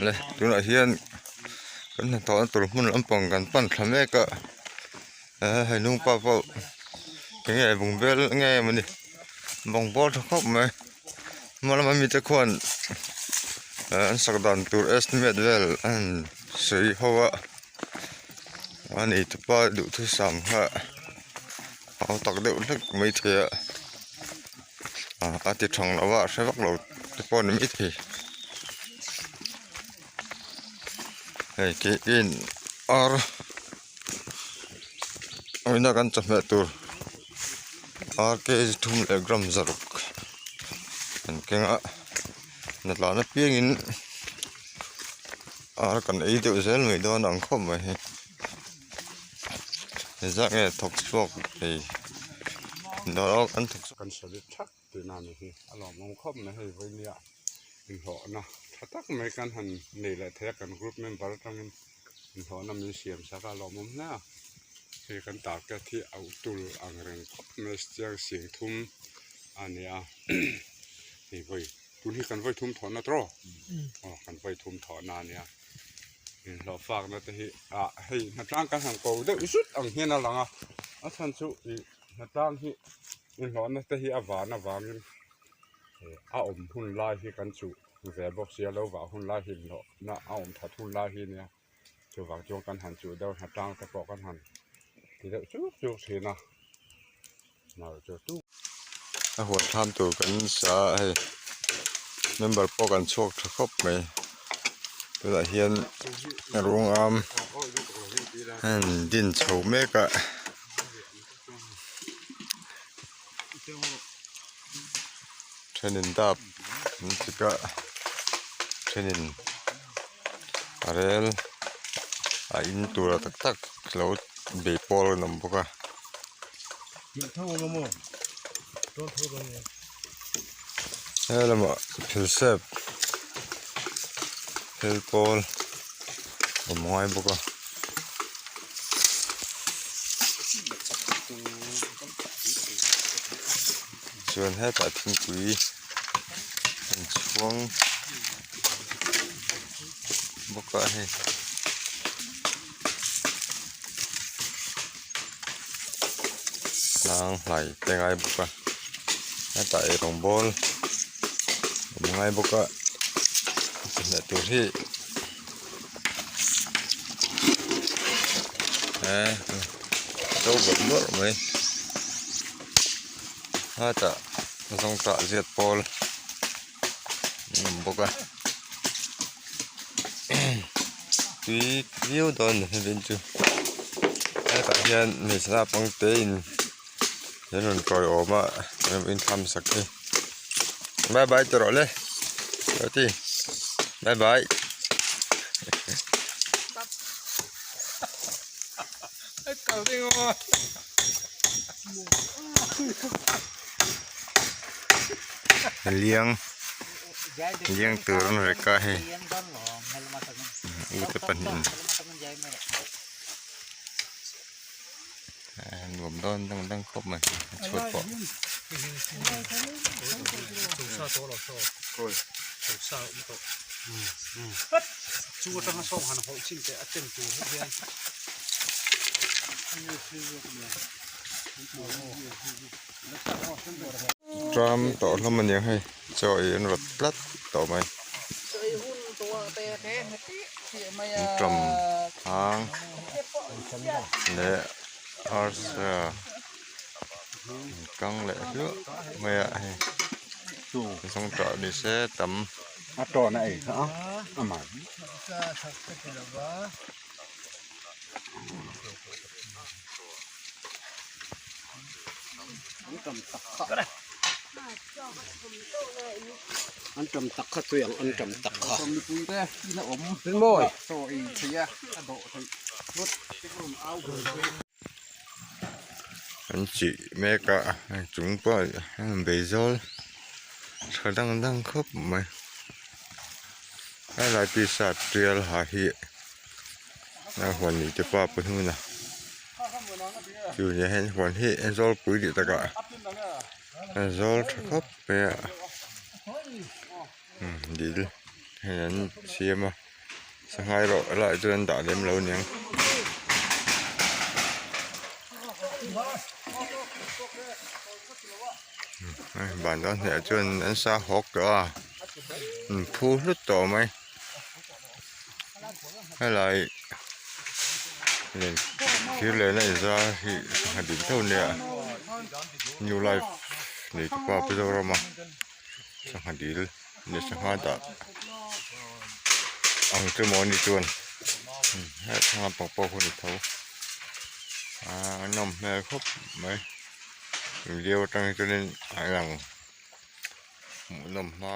Le tunah hian kan hnathawhna tur hmun lampang kan pan thla mek a eh hei hnung pa pawh enge bungbel nge mawni bawngbawl tha khawp mai hma lama mite khuan eh an sak dan tur estimate vel a han sawi ho a a nei tupa duhthusam kha a aw tak deuh hlek maithei a a ti thang lo a a hre vak lo te pawh a ni maithei hei khi in ar awina kan chawhmeh tur ar kg thum leh gram zaruk an keng a natlan apiangin ar kan ei deuh zel mai dawn ang khawp mai hi. Zah nge thawk chhuak thei dawr an thawk kan sawi thak tihna a ni hi a lawmawm khawp mai hei vawinia inhlawhna tha tak mai kan han nei leh thei a kan group member atangin inhlawhna min siam sak a lawmawm hle a hei kan target hi a tul ang reng khawp mai chiang sing thum a ni a hei vawi tun hi kan vawi thum thawhna tawh aw kan vawi thum thawhna a nia. Inhlawh fakna te hi ah hei hnatlang kan han ko deuh zut ang hian a lang a a chhan chu ih hnatlang hi inhlawhna te hi a van avangin eh a awm hun lai hi kan chuh ve bawk sia lo vah hun lai hi inhlawhna a awm that hun lai hi nia chuvang chuan kan han chuh deuh hnatlang te pawh kan han ti deuh chuk chuk thin a mar chu tu a huan thlam tur kan sa a hei member pawh kan chhuak tha khawp mai tunah hian ruang am a in din chho mek a thenin dap an chik a thenin a rel a in tur tak tak lo bei pawl an awm bawk a. He lamah thil sep thil pawl awm ngai bawk a. Chuan hetah thingpui an chhuang bawk a hei. Tlang hlai te ngai bawk a hetah eirawng bawl awm ngai bawk a chawhmeh tur hi eh to bawrh bawrh mai hetah zawngtah ziat pawl an awm bawk a tui viau dawn a ni hei chu hetah hian hmeichhe naupang te in an rawn tawiawm a in thlam sak hi bye bye ti rawh le ti bye bye. Liang liang tur an rek a hei ute pahnihin nuam dawn dang dang khawp mai a chhuat pawh. Tram tawh hlawm a niang hei chaw ei an rawt tlat tawh mai tram hang leh arsa kang leh hluah mai a hei zawngṭah ni se tam. An chih mek a hei chung pawh a bei zawl tha dang dang khawp mai helai t-shirt tial ha hi a huan ni te pa pahnuna chu nia hian huan hi zawlpui tih takah a zawl tha khawp mai a dil hei an siam a. Sangha erawh helaiah chuan an dah lem lo aniang. Ban dawn hniah chuan an sa hawk tawh a an phu hlut tawh mai helai len thir lehna inzar hi sangha dil tho nia new life nei te pawh a Mizoram a sangha dil leh sangha dah ang chu maw ni chuan he thlang pang pawh hun a tho aaa a nawm hmel khawp mai video atang hi chuanin a lang hmuh nawm hma.